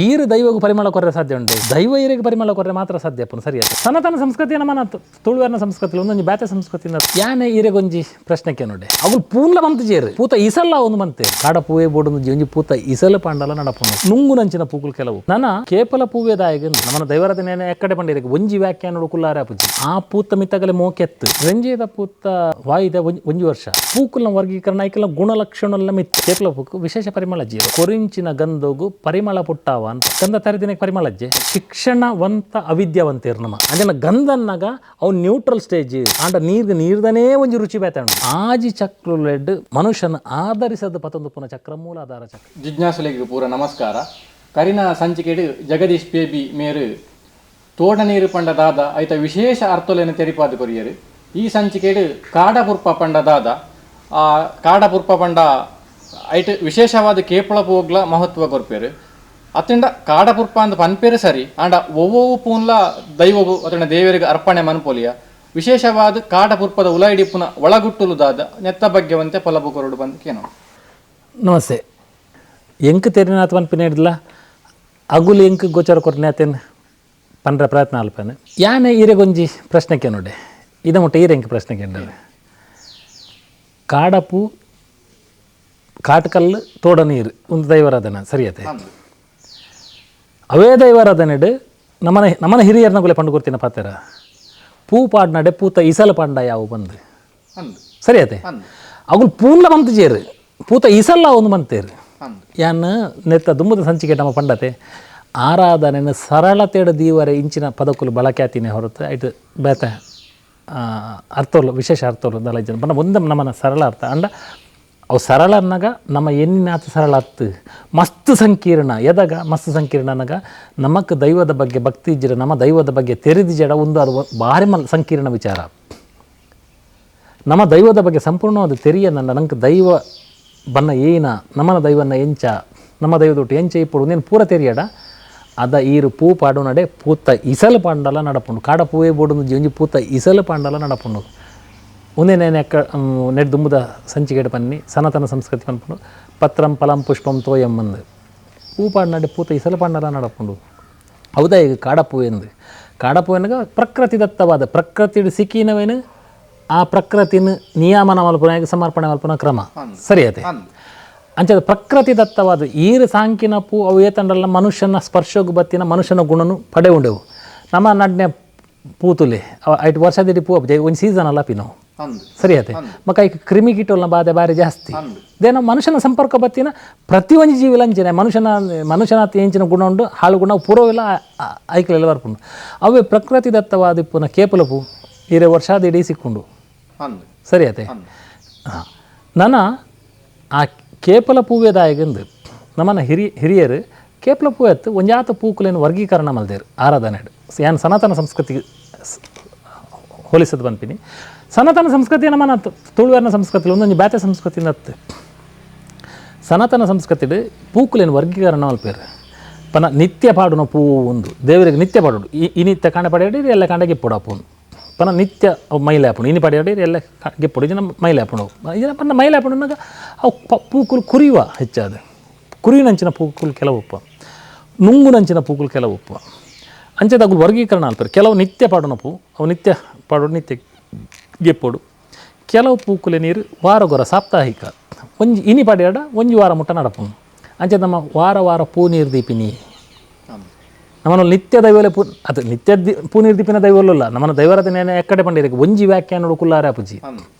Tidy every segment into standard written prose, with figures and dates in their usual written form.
ಈರು ದೈವಗೂ ಪರಿಮಳ ಕೊರ್ರೆ ಸಾಧ್ಯ ಉಂಟು, ದೈವ ಈರಿಗೆ ಪರಿಮಳ ಕೊರ್ರೆ ಮಾತ್ರ ಸಾಧ್ಯ ಅಪ್ಪನು ಸರಿ. ಸನಾತನ ಸಂಸ್ಕೃತಿ ನಮ್ಮನ ತುಳುವರ್ನ ಸಂಸ್ಕೃತಿ ಒಂದೊಂದು ಬ್ಯಾತೆ ಸಂಸ್ಕೃತಿ. ಯಾನೆ ಈರೆಗೊಂಜಿ ಪ್ರಶ್ನೆಕ್ಕೆ ನೋಡಿ, ಅವು ಪೂನ್ಲ ಮಂತ್ ಜೇರು ಪೂತ ಇಸಲ್ಲ ಒಂದು ಮಂತೆ ಕಾಡ ಪೂವೆ ಬೋಡು ಒಂಜಿ ಪೂತ ಇಸಲ ಪಾಂಡಲ ನಡಪುನು ನುಂಗು ನಂಚಿನ ಪೂಕುಲು ಕೆಲವು ನನ ಕೇಪಲ ಪೂವೆ ದಾಯಗ ನಮ್ಮನ ದೈವರದನೆ ಎಕ್ಕಡೆ ಪಂಡಿರಕ್ಕೆ ಒಂಜಿ ವ್ಯಾಖ್ಯಾನ ಕುಲ್ಲಾರೆ ಅಪುಜಿ. ಆ ಪೂತ ಮಿತ್ತಗಲೆ ಮೋಕೆತ್ತು ರಂಜೇದ ಪೂತ ವಾಯಿದ ಒಂಜಿ ವರ್ಷ ಪೂಕುಲ್ನ ವರ್ಗೀಕರಣ ಐಕಲ ಗುಣಲಕ್ಷಣ ಮಿತ್. ಕೇಪಲ ಪೂಕು ವಿಶೇಷ ಪರಿಮಳ ಜೀವ ಕೊರಿಂಚಿನ ಗಂಧೋಗು ಪರಿಮಳ ಪುಟ್ಟಾವ ಅಂತ ಗಂಧ ತರಿದಿನ ಪರಿಮಳ ಅಜ್ಜೆ ಶಿಕ್ಷಣವಂತ ಅವಿದ್ಯಾವಂತೇರ್ ನಮ ಅದನ್ನ ಗಂಧನ್ನಾಗ ಅವು ನ್ಯೂಟ್ರಲ್ ಸ್ಟೇಜ್ ಆಂಡ ನೀರ್ಗ ನೀರ್ದನೇ ಒಂಜಿ ರುಚಿ ಬೇತ. ಆಜಿ ಚಕ್ರಲೆಡ್ ಮನುಷ್ಯನ ಆಧರಿಸದ ಪತೊಂದು ಪುನ ಚಕ್ರ ಮೂಲಾಧಾರ ಚಕ್ರ. ಜಿಜ್ಞಾಸುಲೆಗೆ ಪೂರ ನಮಸ್ಕಾರ. ಕರಿನ ಸಂಚಿಕೆಡು ಜಗದೀಶ್ ಪೇಬಿ ಮೇರು ತೋಡ ನೀರು ಪಂಡ ದಾದ ಐತ ವಿಶೇಷ ಅರ್ಥಲೆನ ತೆರಿಪಾದ ಕೊರಿಯರು. ಈ ಸಂಚಿಕೆಡು ಕಾಡಪುರ್ಪ ಪಂಡ ದಾದ, ಆ ಕಾಡಪುರ್ಪ ಪಂಡ ಐಟ್ ವಿಶೇಷವಾದ ಕೇಪಳ ಪೋಗ್ಲ ಮಹತ್ವ ಕೊರ್ಪೇರು. ಅತ್ತಿಂಡ ಕಾಡಪುರ್ಪ ಅಂದ್ ಪನ್ಪೇರು ಸರಿ, ಆಂಡ ಒವ್ವೊವು ಪೂನ್ಲ ದೈವಗು ಅತಂಡ ದೇವರಿಗೆ ಅರ್ಪಣೆ ಮನ್ಪೊಲಿಯ. ವಿಶೇಷವಾದ ಕಾಡಪುರ್ಪದ ಉಲೈಡಿಪ್ಪುನ ಒಳಗುಟ್ಟುಲು ದಾದ, ನೆತ್ತ ಬಗ್ಗೆ ಒಂತೆ ಪೊಲಬು ಕೊರಡು ಬಂದು ಕೇನೋ. ನಮಸ್ತೆ. ಎಂಕ್ ತೆರಿನಾಥ ಪನ್ಪಿನ ಹಿಡ್ದಲ ಅಗುಲು ಎಂಕ್ ಗೋಚರ ಕೊರ್ನೆ ಪನ್ರ ಪ್ರಯತ್ನ ಅಲ್ಪನೆ. ಯಾನೆ ಈರೆಗೊಂಜಿ ಪ್ರಶ್ನೆಕ್ಕೆ ನೋಡಿ, ಇದ ಮುಟ್ಟ ಈರೆ ಎಂಕ್ ಪ್ರಶ್ನೆ ಕೇಂದ್ರ. ಕಾಡಪು ಕಾಟ್ಕಲ್ಲು ತೋಡ ನೀರು ಒಂದು ದೈವಾರಾಧನೆ ಸರಿಯತೆ. ಅವೇ ದೈವಾರಾಧನೆಡು ನಮ್ಮನ ನಮ್ಮನ ಹಿರಿಯರ್ನ ಗುಲೆ ಪಂಡು ಕೊರ್ತಿನ ಪಾತೆರ ಪೂ ಪಾಡ್ನಡೆ ಪೂತ ಇಸಲ ಪಾಂಡ ಯಾವು ಬಂದು ಅಂದು ಸರಿಯತೆ. ಅಂದು ಅಗುಲು ಪೂನ್ಲ ಮಂತ್ ಜೇರು ಪೂತ ಇಸಲ್ಲ ಒಂದು ಮಂತೇರು. ಅಂದು ಯಾನ್ ನೆತ್ತ ದುಂಬುದ ಸಂಚಿಕೆ ನಮ್ಮ ಪಂಡತೆ ಆರಾಧನೆನ ಸರಳತೆಡ ದೀವರೆ ಇಂಚಿನ ಪದಕುಲು ಬಳಕೆ ಆತಿನೇ ಹೊರತು ಐಟ್ ಬೇತೆ ಅರ್ಥೋಲು ವಿಶೇಷ ಅರ್ಥೋಲು ದಲ ಇಜ್ಜನ ಪಂಡ ಒಂದ ನಮ್ಮನ ಸರಳ ಅರ್ಥ. ಅಂಡ ಅವು ಸರಳ ಅನ್ನಗ ನಮ್ಮ ಎನ್ನಿನಾಥ ಸರಳ ಅತ್ತು ಮಸ್ತ್ ಸಂಕೀರ್ಣ. ಎದಾಗ ಮಸ್ತ್ ಸಂಕೀರ್ಣ ಅನ್ನಗ ನಮಕ್ ದೈವದ ಬಗ್ಗೆ ಭಕ್ತಿ ಇಜ್ಜಿರ, ನಮ್ಮ ದೈವದ ಬಗ್ಗೆ ತೆರೆದಿಜಡ ಒಂದು ಅದು ಭಾರಿ ಮಲ್ ಸಂಕೀರ್ಣ ವಿಚಾರ. ನಮ್ಮ ದೈವದ ಬಗ್ಗೆ ಸಂಪೂರ್ಣವಾದ ತೆರಿಯ ನನ್ನ ನಂಗೆ ದೈವ ಬನ್ನ ಏನ ನಮ್ಮನ ದೈವನ್ನ ಎಂಚ ನಮ್ಮ ದೈವದೊಟ್ಟು ಎಂಚ ಇಪ್ಪಡು ನೀನು ಪೂರ ತೆರಿಯಡ. ಅದ ಈರು ಪೂ ಪಾಡು ನಡೆ ಪೂತ ಇಸಲು ಪಾಂಡಲ ನಡಪುಂಡು. ಕಾಡ ಪೂವೇ ಬೋಡು ಒಂಜಿ ಪೂತ ಇಸಲು ಪಾಂಡಲ ನಡಪುಂಡು. ಒಂದೇ ನೇನೆ ಅಕ್ಕ ನೆಡ್ ದುಂಬುದ ಸಂಚಿಗೆಡ್ ಪನ್ನಿ ಸನಾತನ ಸಂಸ್ಕೃತಿ ಪನ್ಪುಂಡು. ಪತ್ರಂ ಫಲಂ ಪುಷ್ಪಂ ತೋಯಂ ಮಂದು ಪೂ ಪಾಡ್ನಡೆ ಪೂತ ಇಸಲು ಪಾಂಡಲ ನಡಪುಂಡು. ಹೌದಾ? ಈಗ ಕಾಡಪೂ ಎಂದು ಕಾಡಪೂ ಎನ್ನಗ ಪ್ರಕೃತಿ ದತ್ತವಾದ ಪ್ರಕೃತಿ ಸಿಕ್ಕಿನವೇನು ಆ ಪ್ರಕೃತಿನ ನಿಯಮನ ಮಲ್ಪುನ ಸಮರ್ಪಣೆ ಮಲ್ಪುನ ಕ್ರಮ ಸರಿಯತೆ. ಅಂಚದ ಪ್ರಕೃತಿ ದತ್ತವಾದ ಈರು ಸಾಂಕಿನ ಪೂ ಅವು ಏತಂಡಲ್ಲ ಮನುಷ್ಯನ ಸ್ಪರ್ಶೋಗು ಬತ್ತಿನ ಮನುಷ್ಯನ ಗುಣನು ಪಡೆ ಉಂಡೆವು. ನಮ್ಮ ನಡ್ನೆ ಪೂತುಲೆ ಐಟ್ ವರ್ಷದಿಡಿ ಪೂ ಒಂದು ಸೀಸನ್ ಅಲ್ಲ ಪಿನವು. ಅಂದು ಸರಿಯತೆ. ಮಕ್ಕ ಈಗ ಕ್ರಿಮಿ ಕೀಟೋಲ್ನ ಬಾಧೆ ಬಾರಿ ಜಾಸ್ತಿ. ದೇನ ಮನುಷ್ಯನ ಸಂಪರ್ಕ ಬತ್ತಿನ ಪ್ರತಿ ಒಂಜಿ ಜೀವಿ ಲಂಚಿನ ಮನುಷ್ಯನ ಮನುಷ್ಯನ ಎಂಚಿನ ಗುಣ ಉಂಡು ಹಾಳು ಗುಣ ಪೂರ್ವವಿಲ್ಲ ಐಕ್ಲೆಲ್ಲ ಬರ್ಪುಂಡು. ಅವೇ ಪ್ರಕೃತಿ ದತ್ತವಾದ ಇಪ್ಪುನ ಕೇಪಲ ಪೂ ಈರೆ ವರ್ಷಾದಿಡೀ ಸಿಕ್ಕೊಂಡು. ಅಂದು ಸರಿಯತೆ. ಹಾಂ, ನನ ಆ ಕೇಪಲ ಪೂವೇದಾಯಗಂದು ನಮ್ಮನ ಹಿರಿಯರು ಕೇಪಲ ಪೂ ಎತ್ತು ಒಂಜಾತ ಪೂಕುಲೇನು ವರ್ಗೀಕರಣ ಮಲ್ದೇರು ಆರಾಧನೆ. ಯಾನ್ ಸನಾತನ ಸಂಸ್ಕೃತಿ ಹೋಲಿಸದ್ ಪನ್ಪಿನಿ. ಸನಾತನ ಸಂಸ್ಕೃತಿ ನಮ್ಮನ ತುಳುವರ್ನ ಸಂಸ್ಕೃತಿ ಒಂದೊಂಜಿ ಬ್ಯಾತೆ ಸಂಸ್ಕೃತಿ ನತ್ತು. ಸನಾತನ ಸಂಸ್ಕೃತಿಡು ಪೂಕುಲೇನು ವರ್ಗೀಕರಣ ಮಲ್ಪೇರು ಪನ ನಿತ್ಯ ಪಾಡುನ ಪೂ ಒಂದು ದೇವರಿಗೆ ನಿತ್ಯ ಪಾಡುಡು ಈ ನಿತ್ಯ ಕಾಂಡ ಪಡೆಯಡಿ ಎಲ್ಲ ಕಾಂಡ ಗಿಪ್ಪುಡು. ಆ ಪೂನು ಪನ ನಿತ್ಯ ಅವು ಮೈಲೆ ಆಪುಂಡು. ಇನಿ ಪಡೆಯಡಿ ಎಲ್ಲ ಗಿಪ್ಪುಡು ಇದನ್ನ ಮೈಲೆ ಆಪುಂಡು. ಇದನ್ನ ಪನ್ನ ಮೈಲೆ ಆಪುಂಡು. ಅವು ಪೂಕುಲು ಕುರಿಯುವ ಹೆಚ್ಚಾದ ಕುರಿಯುನಂಚಿನ ಪೂಕುಲು ಕೆಲವು ಉಪ್ಪ, ನುಂಗುನಂಚಿನ ಪೂಕುಲು ಕೆಲವು ಉಪ್ಪ. ಅಂಚದ ವರ್ಗೀಕರಣ ಅಲ್ಪರು ಕೆಲವು ನಿತ್ಯ ಪಾಡುನ ಪೂ ಅವು ನಿತ್ಯ ಪಾಡೋಡು ನಿತ್ಯ ಗೆಪ್ಪೋಡು. ಕೆಲವು ಪೂಕುಲೆ ನೀರು ವಾರಗೊರ ಸಾಪ್ತಾಹಿಕ ಒಂಜಿ ಇನಿ ಪಾಡ್ಯಾಡ ಒಂಜಿ ವಾರ ಮುಟ್ಟ ನಡಪುಂಡು. ಅಂಚೆ ನಮ್ಮ ವಾರ ವಾರ ಪೂ ನೀರು ದೀಪಿನಿ. ನಮ್ಮನ ನಿತ್ಯ ದೈವಲೆ ಪೂ ಅದು ನಿತ್ಯ ಪೂ ನೀರು ದೀಪಿನ ದೈವಲ್ಲ. ನಮ್ಮನ ದೈವರಾಧನೆ ಎಕ್ಕಡೆ ಪಂಡಿರಕ್ಕೆ ಒಂಜಿ ವ್ಯಾಖ್ಯಾನ ಕುಲ್ಲಾರೆ ಅಪುಜಿ.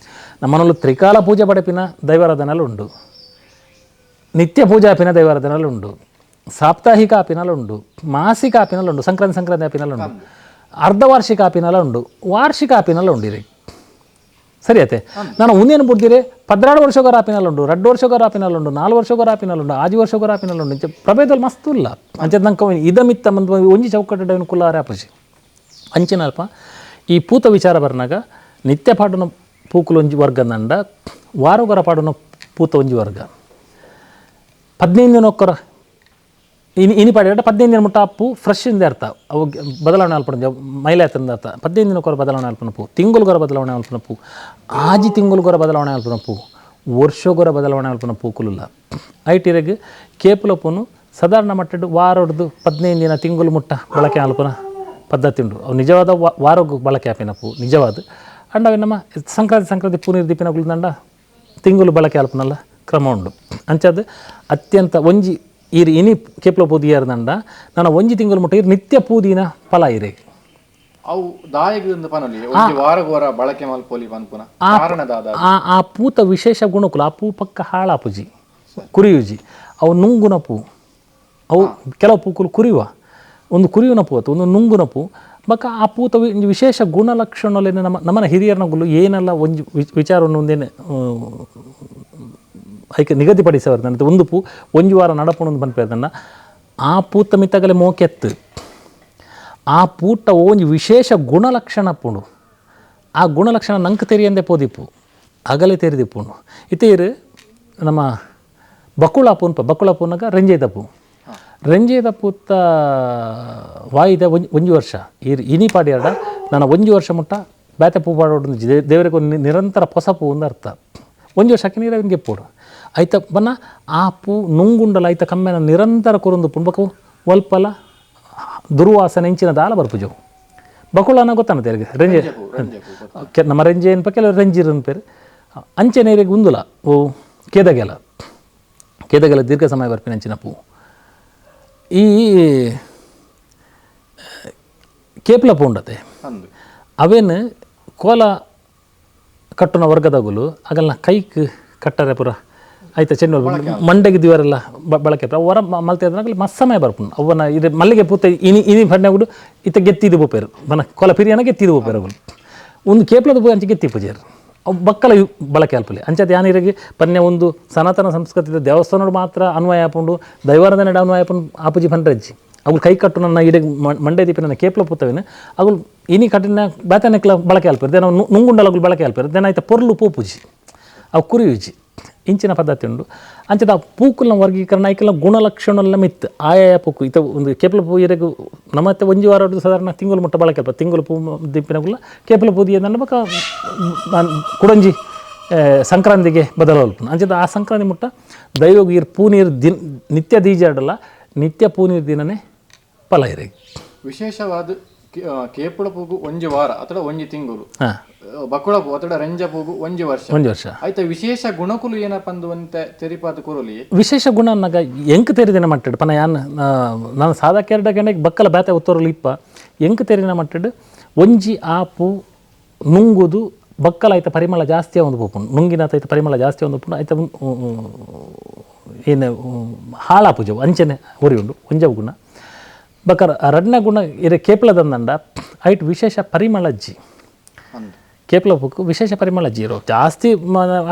ನಮ್ಮನಲ್ಲಿ ತ್ರಿಕಾಲ ಪೂಜೆ ಪಡೆಪಿನ ದೈವಾರಾಧನೆಲ್ಲ ಉಂಡು, ನಿತ್ಯ ಪೂಜಾ ಆಪಿನ ದೈವಾರಾಧನೆಲ್ಲ ಉಂಡು, ಸಾಪ್ತಾಹಿಕ ಆಪಿನಲ್ಲ ಉಂಡು, ಮಾಸಿಕ ಆಪಿನಲ್ಲ ಉಂಡು, ಸಂಕ್ರಾಂತಿ ಸಂಕ್ರಾಂತಿ ಆಪಿನಲ್ಲ ಉಂಡು, ಅರ್ಧವಾರ್ಷಿಕ ಆಪಿನಲ್ಲ ಉಂಡು, ವಾರ್ಷಿಕ ಆಪಿನಲ್ಲ ಉಂಡು ಇರಿ ಸರಿ ಆತೆ. ನಾನು ಉಂದೇನು ಬಿಡ್ದಿರೆ 12 ವರ್ಷಗೊರ ಆಪಿನಲ್ಲ ಉಂಡು, 2 ವರ್ಷಗೊರ ಆಪಿನಲ್ಲ ಉಂಡು, 4 ವರ್ಷಗೊರ ಆಪಿನಲ್ಲ ಉಂಡು, 6 ವರ್ಷಗೊರ ಆಪಿನಲ್ಲ ಉಂಡು. ಇಂಚ ಪ್ರಭೇದಲ್ಲಿ ಮಸ್ತ್ ಇಲ್ಲ. ಅಂಚೆ ನಂಗೆ ಇದ ಮಿತ್ತ ಮಂದು ಒಂಜಿ ಚೌಕಟ್ಟು ಕುಲ್ಲಾರೆ ಆಪುಜಿ. ಅಂಚಿನ ಅಲ್ಪ ಈ ಪೂತ ವಿಚಾರ ಬರ್ನಾಗ ನಿತ್ಯ ಪಾಡುನ ಪೂಕುಲು ಒಂಜಿ ವರ್ಗ ನಂಡ ವಾರಗೊರ ಪಾಡುನ ಪೂತ ಒಂಜಿ ವರ್ಗ. 15 ದಿನಕ್ಕೊರ ಇನಿ ಇನಿ ಪಾಡಿಡ 15 ದಿನ ಮುಟ್ಟ ಪೂ ಫ್ರೆಶ್ ಇಂದ ಅರ್ಥ ಅವು ಬದಲಾವಣೆ ಅಲ್ಪಣ ಮೈಲೆ ಆತಂದ ಅರ್ಥ. 15 ದಿನಕ್ಕೊರ ಬದಲಾವಣೆ ಅಲ್ಪನ ಪೂ, ತಿಂಗಳುಗೊರ ಬದಲಾವಣೆ ಅಲ್ಪನ ಪೂ, ಆಜಿ ತಿಂಗಳುಗೊರ ಬದಲಾವಣೆ ಅಲ್ಪನ ಪೂ, ವರ್ಷಗೊರ ಬದಲಾವಣೆ ಅಲ್ಪನ ಪೂಕುಲುಲ್ಲ. ಐಟಿರೆಗ್ ಕೇಪುಲ ಪೂನು ಸಾಧಾರಣ ಮಟ್ಟದ ವಾರೊಡ್ದು 15 ದಿನ ತಿಂಗಳು ಮುಟ್ಟ ಬಳಕೆ ಆಲ್ಪನ ಪದ್ಧತಿ ಉಂಡು. ಅವು ನಿಜವಾದ ವಾರಗು ಬಳಕೆ ಆಪಿನ ಪೂ ನಿಜವಾದ. ಅಂಡ ಅವೆ ನಮ್ಮ ಸಂಕ್ರಾಂತಿ ಸಂಕ್ರಾಂತಿ ಪೂನೀರು ದೀಪಿನಗುಲು ದಂಡ ತಿಂಗಳು ಬಳಕೆ ಆಲ್ಪನಲ್ಲ ಕ್ರಮ ಉಂಡು. ಅಂಚಾದ ಅತ್ಯಂತ ಒಂಜಿ ಈರು ಇನಿ ಕೇಪ್ಲ ಪೂದಿಯಾರ ದಂಡ ನಾನು ಒಂಜಿ ತಿಂಗಳು ಮುಟ್ಟ ಇರು ನಿತ್ಯ ಪೂದಿನ ಫಲ ಇರೆ. ಅವು ದಾಯಗ ಪನೊಲಿ ಒಂಜಿ ವಾರಗೋರ ಬಳಕೆ ಮಲ್ಪೊಲಿ ಪನ್ಪುನ ಕಾರಣ ದಾದ? ಆ ಪೂತ ವಿಶೇಷ ಗುಣಕುಲು ಆ ಪೂ ಪಕ್ಕ ಹಾಳಾಪುಜಿ ಕುರಿಯುಜಿ. ಅವು ನುಂಗುನ ಪೂ, ಅವು ಕೆಲವು ಪೂಕುಲು ಕುರಿಯುವ ಒಂದು ಕುರಿಯುನ ಪೂ ಅಥವಾ ಒಂದು ನುಂಗುನ ಪೂ. ಬೊಕ್ಕ ಆ ಪೂತ ಒಂಜಿ ವಿಶೇಷ ಗುಣಲಕ್ಷಣಲೇನೆ ನಮ್ಮ ನಮ್ಮನ ಹಿರಿಯರ್ನಗುಲು ಏನೆಲ್ಲ ಒಂಜಿ ವಿಚಾರವನ್ನು ಒಂದೇನೆ ಐಕೆ ನಿಗದಿಪಡಿಸವರ್ದಂತೆ ಒಂದು ಪೂ ಒಂಜಿ ವಾರ ನಡಪುಣೊಂದು ಪನ್ಪೇರ್ದನ್ನ ಆ ಪೂತ ಮಿತ್ತಗಲೆ ಮೋಕೆತ್ತು ಆ ಪೂಟ ಒಂಜಿ ವಿಶೇಷ ಗುಣಲಕ್ಷಣ ಪುಂಡು. ಆ ಗುಣಲಕ್ಷಣ ನಂಗೆ ತೆರಿಯಂದೆ ಪೋದಿಪ್ಪು ಅಗಲೆ ತೆರಿದಿಪ್ಪುಂಡು. ಇತ್ತೇರು ನಮ್ಮ ಬಕುಳ ಪೂನ್ಪ ಬಕುಳ ಪೂನಗ ರೆಂಜೆದ ಪೂ ರೆಂಜೆದ ಪೂತ ವಾಯಿದ ಒಂಜಿ ವರ್ಷ ಇನಿ ಪಾಡಿಯಾಡ ನಾನು ಒಂಜಿ ವರ್ಷ ಮುಟ್ಟ ಬೇತೆ ಪೂ ಪಾಡೋಡು ದೇವರಿಗೆ ಒಂದು ನಿರಂತರ ಹೊಸ ಪೂ ಒಂದು ಅರ್ಥ. ಒಂಜಿ ವರ್ಷ ಹಾಕಿ ನೀರು ಅವನಿಗೆ ಪೋಡು ಐತ ಬನ್ನ ಆ ಪೂ ನುಂಗುಂಡಲ ಐತ ಕಮ್ಮೆನ ನಿರಂತರ ಕುರುಂದು ಪುಂಬಕು ಒಲ್ಪಲ ದುರ್ವಾಸನೆ ಇಂಚಿನ ದಾಲ ಬರ್ಪುಜವು. ಬಕುಳನ ಗೊತ್ತಾನತ್ತೆ ಯಾರಿಗೆ ರೆಂಜೆ ನಮ್ಮ ರೆಂಜೆ ಏನ್ಪ ಕೆಲವು ರೆಂಜಿರ್ ಅನ್ಪೇರು ಅಂಚೆ ನೀರಿಗೆ ಉಂದುಲ ಓ ಕೇದಗೆಲ ಕೇದಗೆಲ ದೀರ್ಘ ಸಮಯ ಬರ್ಪಿನ ಅಂಚಿನ ಪೂ. ಈ ಕೇಪ್ಲ ಪೂ ಉಂಡತೆ ಅವೇನು ಕೋಲ ಕಟ್ಟುನ ವರ್ಗದಗುಲು ಆಗಲ್ಲ ಕೈಕ್ ಕಟ್ಟರೆ ಪೂರ ಆಯ್ತಾ ಚೆಂಡು ಮಂಡೆಗೆ ದಿವರೆಲ್ಲ ಬಳಕೆ ಹೊರ ಮಲ್ತೆ ಮಸ್ತ್ ಸಮಯ ಬರ್ಪುಂಡು. ಅವನ ಇದು ಮಲ್ಲಿಗೆ ಪೂತ ಇನಿ ಇನಿ ಫಡ್ನಗುಡು ಇತ್ತ ಗೆತ್ತಿದು ಬೋಪೇರು ಮನ ಕೊಲ ಪಿರಿಯನ ಗೆತ್ತಿದು ಬೋಪೇರು ಅಗುಲು ಒಂದು ಕೇಪ್ಲದ ಪೂ ಅಂಚೆ ಗೆತ್ತಿ ಪೂಜೆರು ಅವು ಬಕ್ಕಲ ಬಳಕೆ ಅಲ್ಪಲಿ. ಅಂಚೆ ಯಾನಿರಿಗೆ ಪನ್ನೆ ಒಂದು ಸನಾತನ ಸಂಸ್ಕೃತಿದ ದೇವಸ್ಥಾನಡು ಮಾತ್ರ ಅನ್ವಯ ಆಪುಂಡು ದೈವಾರಾಧನೆ ಅನ್ವಯ ಆಪುಂಡು ಆಪುಜಿ ಪಂಡ್ರಜ್ಜಿ ಅವು ಕೈ ಕಟ್ಟು ನನ್ನ ಇಡೆ ಮಂಡೆ ದೀಪ ನನ್ನ ಕೇಪ್ಲ ಪೂತವೇನು ಅಗುಲು ಇನಿ ಕಟ್ಟಿನ ಬೇತನೆಕ್ಲ ಬಳಕೆ ಅಲ್ಪೇರು ದೇನ ನುಂಗುಂಡಲಗುಲು ಬಳಕೆ ಅಲ್ಪೇರು ದೇನ ಆಯ್ತ ಪೊರ್ಲು ಪೂಪುಜಿ ಅವು ಕುರಿಯುಜಿ ಇಂಚಿನ ಪದ್ಧತಿ ಉಂಡು. ಅಂಚದ ಆ ಪೂಕುಲ್ನ ವರ್ಗೀಕರಣ ಐಕೆಲ್ಲ ಗುಣಲಕ್ಷಣ ಮಿತ್ತು ಆಯಾಯ ಪೂಕು ಇತ ಒಂದು ಕೇಪಲ ಪೂ ಇರಗು ನಮ್ಮತ್ತೆ ಒಂಜಿ ವಾರ ಸಾಧಾರಣ ತಿಂಗಳು ಮುಟ್ಟ ಬಳಕೆ ಅಲ್ಪ ತಿಂಗಳು ಪೂ ದಿಪ್ಪಿನಗುಲ ಕೇಪಲ ಪೂ ದಿಯದನ್ನ ಬೊಕ ಕುಡಂಜಿ ಸಂಕ್ರಾಂತಿಗೆ ಬದಲಾವಲ್ಪುಂಡು. ಅಂಚದ ಆ ಸಂಕ್ರಾಂತಿ ಮುಟ್ಟ ದೈವಗ್ ಇರ್ ಪೂ ನೀರು ದಿನ ನಿತ್ಯ ದೀಜಾಡಲ್ಲ ನಿತ್ಯ ಪೂ ನೀರು ದಿನನೇ ಫಲ ಇರಗೆ. ವಿಶೇಷವಾದ ಕೇಪುಳ ಪೂಗು ಒಂಜಿ ವಾರ ಅಥವಾ ಒಂಜಿ ತಿಂಗಳು, ಬಕುಳ ಪೂ ಅಥವಾ ರಂಜ ಪೂಗು ಒಂಜಿ ವರ್ಷ ಒಂಜಿ ವರ್ಷ ಆಯ್ತಾ. ವಿಶೇಷ ಗುಣಕುಲು ಏನಪ್ಪ ಅಂದು ತೆರಿಪಾದ ಕುರುಲಿ ವಿಶೇಷ ಗುಣ ಅನ್ನಗ ಎಂಕ್ ತೆರಿದಿನ ಮಟ್ಟಡು ಪನ ಯಾನ್ ನಾನು ಸಾದಾ ಕೆರಡ ಗಂಡೆ ಬಕ್ಕಲ ಬೇತೆ ಉತ್ತರಲು ಇಪ್ಪ ಎಂಕ್ ತೆರಿನ ಮಟ್ಟಡು ಒಂಜಿ ಆ ಪೂ ನುಂಗುದು ಬಕ್ಕಲ ಆಯ್ತ ಪರಿಮಳ ಜಾಸ್ತಿ ಒಂದು ಪೂಪುಂಡು ನುಂಗಿನ ಆಯ್ತ ಪರಿಮಳ ಜಾಸ್ತಿ ಒಂದು ಪೂಂಡು ಆಯ್ತ ಏನು ಹಾಳಾಪುಜವು ಅಂಚನೆ ಉರಿ ಉಂಡು ಒಂಜವು ಗುಣ. ಬಕರ ರಡ್ನ ಗುಣ ಇರೆ ಕೇಪಲದಂದಂಡ ಐಟ್ ವಿಶೇಷ ಪರಿಮಳ ಅಜ್ಜಿ ಕೇಪಲ ಪೂಕು ವಿಶೇಷ ಪರಿಮಳ ಅಜ್ಜಿ ಇರೋ ಜಾಸ್ತಿ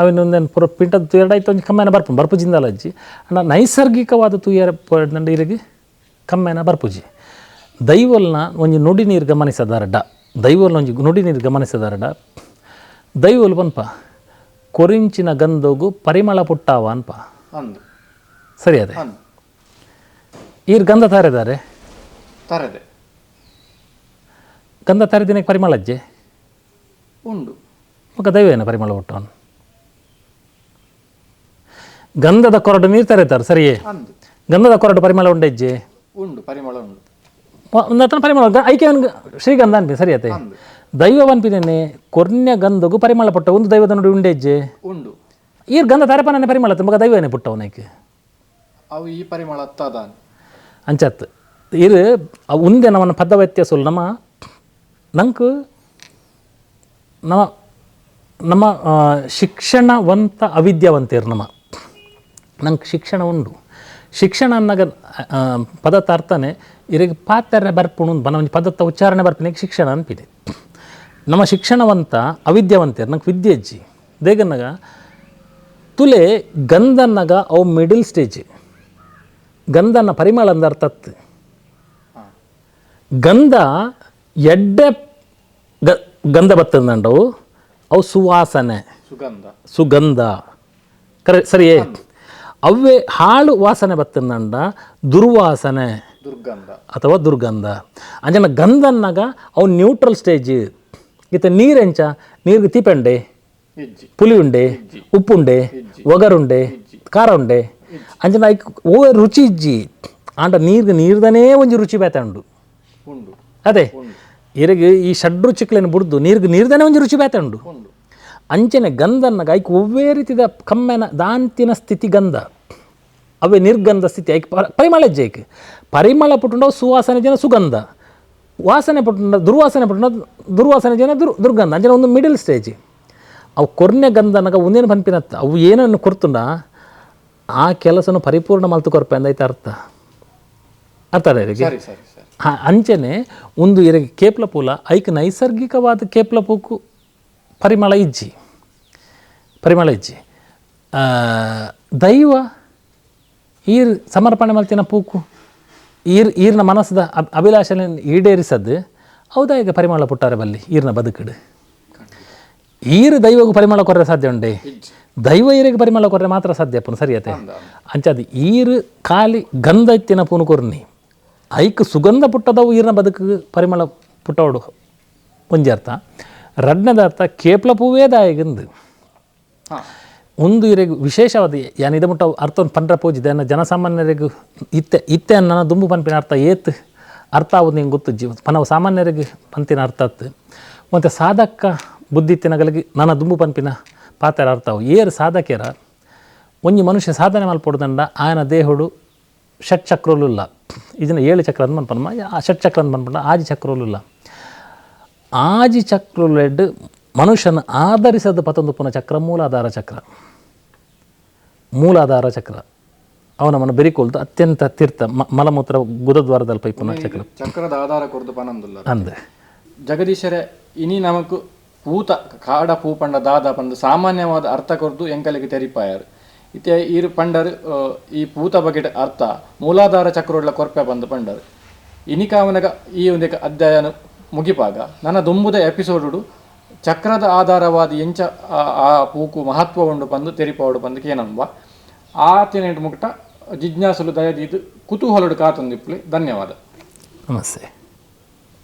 ಅವಿನೊಂದೇನು ಪೂರ ಪಿಂಟದ ತುಯರ್ಡಾಯ್ತು ಒಂಜಿ ಕಮ್ಮೆನ ಬರ್ಪುಂಡು ಬರ್ಪುಜಿಂದಲ ಅಜ್ಜಿ ಅಂಡ ನೈಸರ್ಗಿಕವಾದ ತುಯರ ಪೋಯಂಡ ಇರಿಗೆ ಕಮ್ಮೆನ ಬರ್ಪುಜಿ. ದೈವಲ್ನ ಒಂಜಿ ನುಡಿ ನೀರು ಗಮನಿಸದಾರಡ ದೈವಲ್ನ ಒಂಜಿ ನುಡಿ ನೀರು ಗಮನಿಸದಾರಡ ದೈವಲ್ ಪನ್ಪ ಕೊರಿಂಚಿನ ಗಂಧಗು ಪರಿಮಳ ಪುಟ್ಟಾವ ಅನ್ಪ ಸರಿ ಅದೇ ಈರ್ ಗಂಧ ತಾರಿದ್ದಾರೆ ತರದೆ ಗಂಧ ತರಿದಿನಕ್ಕೆ ಪರಿಮಳ ಅಜ್ಜೆ ಉಂಡು ಮಗ ದೈವ ಏನ ಪರಿಮಳ ಹುಟ್ಟವನು ಗಂಧದ ಕೊರಡು ನೀರು ತರೀತಾರೆ ಸರಿಯೇ ಗಂಧದ ಕೊರಡು ಪರಿಮಳ ಉಂಡೆಜ್ಜೆ ಉಂಡು ಪರಿಮಳ ಉಂಡು ಒಂದತನ ಪರಿಮಳ ಐಕೆ ಶ್ರೀಗಂಧ ಅನ್ಪಿ ಸರಿ ಅತೆ ದೈವ ಅನ್ಪಿನೇನೆ ಕೊರ್ನ್ಯ ಗಂಧಗು ಪರಿಮಳ ಪುಟ್ಟ ಒಂದು ದೈವದ ನೋಡಿ ಉಂಡೆಜ್ಜೆ ಉಂಡು ಈರ್ ಗಂಧ ತಾರೆಪನೇ ಪರಿಮಳ ಮಗ ದೈವ ಏನೇ ಪುಟ್ಟವನೈಕೆ ಅವು ಈ ಪರಿಮಳ ಅತ್ತಾದ ಅಂಚತ್ ಇರು ಉಂದೆ ನಮ್ಮನ್ನು ಪದ ವ್ಯತ್ಯಾಸ ನಮ್ಮ ನಂಗೆ ನಮ್ಮ ನಮ್ಮ ಶಿಕ್ಷಣವಂತ ಅವಿದ್ಯಾವಂತೇರು ನಮ್ಮ ನಂಗೆ ಶಿಕ್ಷಣ ಉಂಡು ಶಿಕ್ಷಣ ಅನ್ನಾಗ ಪದತ ಅರ್ಥನೇ ಇರಿಗೆ ಪಾತ್ರೆ ಬರ್ಪುಣು ಬನ ಒಂಜಿ ಪದತ್ತ ಉಚ್ಚಾರಣೆ ಬರ್ಪಿನ ಶಿಕ್ಷಣ ಅನ್ಪಿದೆ. ನಮ್ಮ ಶಿಕ್ಷಣವಂತ ಅವಿದ್ಯಾವಂತೇರು ನಂಗೆ ವಿದ್ಯೆ ಅಜ್ಜಿ ದೇಗನ್ನಾಗ ತುಲೆ ಗಂಧನ್ನಾಗ ಅವು ಮಿಡಿಲ್ ಸ್ಟೇಜ್ ಗಂಧನ ಪರಿಮಳ ಅಂದ ಅರ್ಥತ್ತು ಗಂಧ ಎಡ್ಡೆ ಗಂಧ ಬತ್ತಂದಂಡವು ಅವು ಸುವಾಸನೆ ಸುಗಂಧ ಸುಗಂಧ ಕರೆ ಸರಿಯೇ ಅವೇ ಹಾಳು ವಾಸನೆ ಬತ್ತಂದಂಡ ದುರ್ವಾಸನೆ ದುರ್ಗಂಧ ಅಥವಾ ದುರ್ಗಂಧ ಅಂಜನ ಗಂಧನ್ನಾಗ ಅವು ನ್ಯೂಟ್ರಲ್ ಸ್ಟೇಜ್ ಇತ್ತ ನೀರೆಂಚ ನೀರಿಗೆ ತೀಪೆಂಡೆ ಪುಲಿ ಉಂಡೆ ಉಪ್ಪುಂಡೆ ಒಗರುಂಡೆ ಖಾರ ಉಂಡೆ ಅಂಜನ ಐಕ್ ಓ ರುಚಿ ಇಜ್ಜಿ ಆಂಡ ನೀರ್ಗೆ ನೀರ್ದನೇ ಒಂಜಿ ರುಚಿ ಬೇತೆ ಉಂಡು ಉಂಡು. ಅದೇ ಇರೆಗ್ ಈ ಷಡ್ರುಚಿಕ್ಲೆನ್ ಬುಡ್ದು ನೀರ್ಗೆ ನೀರ್ದನೇ ಒಂಜಿ ರುಚಿ ಬೇತೆ ಉಂಡು. ಅಂಚನೆ ಗಂಧನ್ನ ಐಕ್ ಒವ್ವೇ ರೀತಿದ ಕಮ್ಮೆನ ದಾಂತಿನ ಸ್ಥಿತಿ ಗಂಧ, ಅವೇ ನಿರ್ಗಂಧ ಸ್ಥಿತಿ. ಐಕ್ ಪರಿಮಳ ಹೆಜ್ಜೆ, ಐಕ್ ಪರಿಮಳ ಪುಟ್ಟುಂಡ ಸುವಾಸನೆ ಜನ ಸುಗಂಧ, ವಾಸನೆ ಪುಟ್ಟುಂಡ ದುರ್ವಾಸನೆ ಪುಟ್ಟುಂಡ ದುರ್ವಾಸನೆ ಜನ ದುರ್ಗಂಧ. ಅಂಚನೆ ಒಂದು ಮಿಡಲ್ ಸ್ಟೇಜ್. ಅವು ಕೊರ್ನೆ ಗಂಧನಗ ಒಂದೇನು ಪನ್ಪಿನತ್ತ ಅವು ಏನನ್ನು ಕೊರ್ತುಂಡ ಆ ಕೆಲಸನು ಪರಿಪೂರ್ಣ ಮಲ್ತು ಕೊರ್ಪೆ ಅಂದೈತೆ ಅರ್ಥ. ಅರ್ಥ ಅದ? ಸರಿ ಸರಿ ಸರಿ. ಅಂಚನೆ ಒಂದು ಇರಗೆ ಕೇಪ್ಲ ಪೂಲ ಐಕ್ ನೈಸರ್ಗಿಕವಾದ ಕೇಪ್ಲ ಪೂಕು ಪರಿಮಳ ಇಜ್ಜಿ, ಪರಿಮಳ ಇಜ್ಜಿ. ದೈವ ಈರ್ ಸಮರ್ಪಣೆ ಮಲ್ತಿನ ಪೂಕು ಈರ್ ಈರ್ನ ಮನಸ್ಸದ ಅಭಿಲಾಷೆನ ಈಡೇರಿಸದ್ದು ಹೌದಾ? ಈಗ ಪರಿಮಳ ಪುಟ್ಟಾರೆ ಬಲ್ಲಿ ಈರ್ನ ಬದುಕಡು. ಈರು ದೈವಗೂ ಪರಿಮಳ ಕೊರ್ರೆ ಸಾಧ್ಯ ಉಂಡೆ? ದೈವ ಈರಿಗೆ ಪರಿಮಳ ಕೊರ್ರೆ ಮಾತ್ರ ಸಾಧ್ಯ ಪುನ ಸರಿಯತೆ. ಅಂಚಾದ ಈರು ಖಾಲಿ ಗಂಧ ಇತ್ತಿನ ಪೂನು ಕೊರ್ನಿ ಐಕ್ ಸುಗಂಧ ಪುಟ್ಟದವು ಈರ್ನ ಬದುಕು ಪರಿಮಳ ಪುಟ್ಟವಡು ಒಂಜಿ ಅರ್ಥ. ರಡ್ನದ ಅರ್ಥ ಕೇಪ್ಲ ಪೂವೇ ದಾಯಗಂದು ಒಂದು ಇರೆಗ್ ವಿಶೇಷವಾದ ಯಾನ್ ಇದ ಮುಟ್ಟ ಅರ್ಥವನ್ನು ಪಂಡ್ರ ಪೂಜಿದೆ ಅನ್ನ ಜನಸಾಮಾನ್ಯರಿಗೆ ಇತ್ತೆ ಇತ್ತೆ ಅನ್ನ ದುಂಬು ಪನ್ಪಿನ ಅರ್ಥ ಏತ್ ಅರ್ಥ ಆವುದು ನಿಂಗೆ ಗೊತ್ತು ಜೀವ ಪನವು ಸಾಮಾನ್ಯರಿಗೆ ಪಂತಿನ ಅರ್ಥ ಅತ್ತು. ಮತ್ತು ಸಾಧಕ ಬುದ್ಧಿ ಇತ್ತಿನಗಲಿಗೆ ನನ್ನ ದುಂಬು ಪನ್ಪಿನ ಪಾತ್ರ ಅರ್ಥ ಅವು. ಏರು ಸಾಧಕೇರ ಒಂಜಿ ಮನುಷ್ಯ ಸಾಧನೆ ಮಲ್ಪೊಡ್ದಂಡ ಆಯನ ದೇಹುಡು ಷಟ್ ಚಕ್ರಲುಲ್ಲ, ಇದನ್ನ 7 ಚಕ್ರ ಅಂದ್ ಪನ್ಪನ, ಆ ಷಟ್ ಚಕ್ರ ಅಂದ್ ಪನ್ಪಂಡ ಆಜಿ ಚಕ್ರಲುಲ್ಲ. ಆಜಿ ಚಕ್ರಲೆಡ್ ಮನುಷ್ಯನ ಆಧರಿಸದ ಪತೊಂದು ಪುನಃ ಚಕ್ರ ಮೂಲಾಧಾರ ಚಕ್ರ, ಮೂಲಾಧಾರ ಚಕ್ರ ಅವನ ಮನ ಬೆರಿಕೊಲ್ದು ಅತ್ಯಂತ ತೀರ್ಥ ಮಲಮೂತ್ರ ಗುದದ್ವಾರದಲ್ಲಿ ಪೈಪುನ ಚಕ್ರ ಚಕ್ರದ ಆಧಾರ ಕೊರ್ದು ಪನಂದುಲ್ಲ ಅಂದೆ ಜಗದೀಶರೇ. ಇನಿ ನಮಕ್ ಪೂತ ಕಾಡ ಪೂ ಪಂಡ ದಾದ ಪಂದು ಸಾಮಾನ್ಯವಾದ ಅರ್ಥ ಕೊರ್ದು ಎಂಕಲಿಗೆ ತೆರಿಪಾಯರು. ಇತ್ತೆ ಈರು ಪಂಡರ್ ಈ ಪೂತ ಬಗೆಟ್ ಅರ್ಥ ಮೂಲಾಧಾರ ಚಕ್ರೋಡ್ಲ ಕೊರ್ಪೆ ಬಂದು ಪಂಡರ್. ಇನಿಕಾವನಗ ಈ ಒಂದೇ ಅಧ್ಯಾಯನ ಮುಗಿಪಾಗ ನನ್ನ ದುಂಬುದ ಎಪಿಸೋಡು ಚಕ್ರದ ಆಧಾರವಾದ ಎಂಚ ಆ ಪೂಕು ಮಹತ್ವ ಉಂಡು ಬಂದು ತೆರಿಪಾವಡು ಬಂದು ಕೇನಂಬ ಆತಿನೆಂಟು ಮುಕ್ಟ ಜಿಜ್ಞಾಸುಲು ದಯದೀದು ಕುತೂಹಲಡು ಕಾತೊಂದಿಪ್ಪಲಿ. ಧನ್ಯವಾದ. ನಮಸ್ತೆ.